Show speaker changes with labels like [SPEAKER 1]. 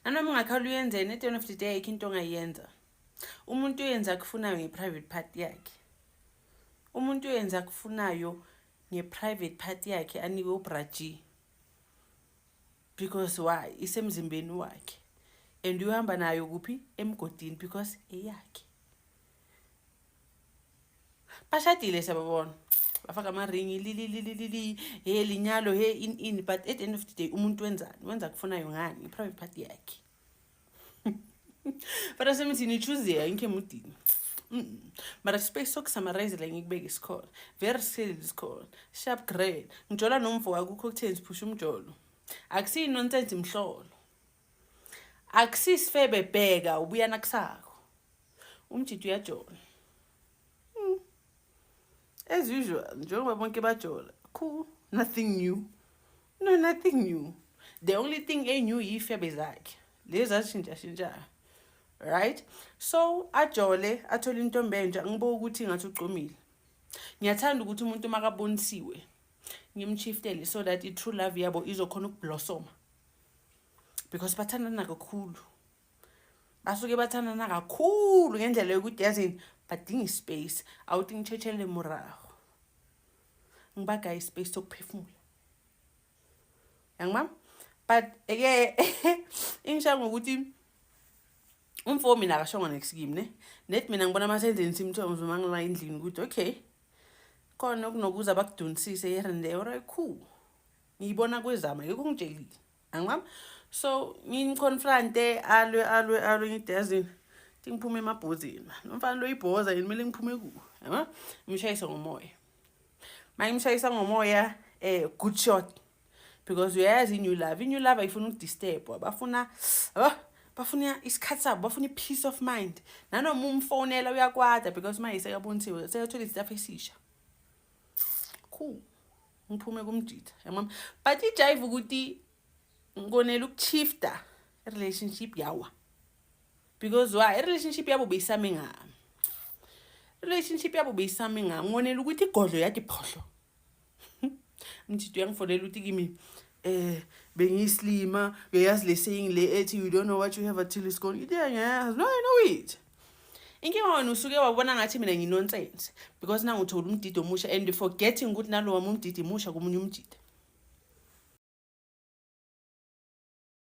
[SPEAKER 1] Nanoma ungakhala uyenzeni, at the end of the day ayikho into ongayenza. Umuntu uyenza akufunayo nge-private part yakhe. Umuntu uyenza akufunayo nge-private part yakhe, anikwe ubra G, because why? Isemzimbeni wakhe and uyohamba nayo kuphi? Emgodini, because eyakhe. Bashadile, siyababona bafaka amaringi, lilililili, he linyalo, he in in, but at the end of the day umuntu wenzani? Wenza kufunayo ngani? I-private part yakhe. But asemithini choose ayikho emudini. Mara space sokusummarize la, ngikubeke isikhona very skilled, isikhona sharp grade. Ngijola nomfo, akukho kutheni, siphusha umjolo, akusiyi nonsense, imhlolo, akusisifebe. Bheka ubuya nakusako, umjidi uyajola. As usual, njengoba bonke bajola. Cool, nothing new, no, nothing new. The only thing enew yifebe zakhe lezi azishintshashintshayo, right? So ajole, athole intombi entsha. Ngibuka ukuthi ngathi ucomile. Ngiyathanda ukuthi umuntu makabonisiwe ngimshiftele so that i-true love yabo izokhona ukublossoma, because bathandana kakhulu, basuke bathandana kakhulu ngendlela yokuthi, yazini, badinga ispace. Awuthi ngitshetshele morago, ngibagaye ispace sokuphefumula, yangimama. But eke ingishaya ngokuthi umfo mina akashongo next kimi, ne net. Mina ngibona masenzeni symptoms uma ngila endlini ukuthi okay, khona okunokuza bakudunisise here and there. Alright, cool, ngiyibona kwezama, yikho ngitshelile, angimama. So ngimconfronte, alwe, alwe, alwe. Ngithi, yazini, thi ngiphume emabhozeni man, umfana lo ibhoza yini, kumele ngiphume kuwo, yabo. Ngimshayisa ngomoya, ma ngimshayisa ngomoya, good shot, because uyayazi i-new love, i-new love ayifuna ukudisturb, bafuna, yabo, bafuna isikhathi sabo, bafuna i-peace of mind. Nanoma umfonela uyakwata because manje sekabonisiwe, sekathola istuff esisha. Cool, ngiphume kumjitha, yamama. But ijive ukuthi ngikonela ukushifta i-relationship yawa, because why? I-relationship yabo beyisame ngami, relationship yabo beyisame ngami. Ngonela ukuthi igodlo yathi phohlo. Mjidi uyangifonela ukuthi kimi, bengiyislima. Uyayazi le saying le ethi, "You don't know what you have until it's gone"? Yeah, ngiyayazi. No, I know it. Inkinga wena usuke wabona ngathi mina nginonsense because nanguthola umdidi omusha and forgetting ukuthi nalo wami umdidi musha komunye umjida.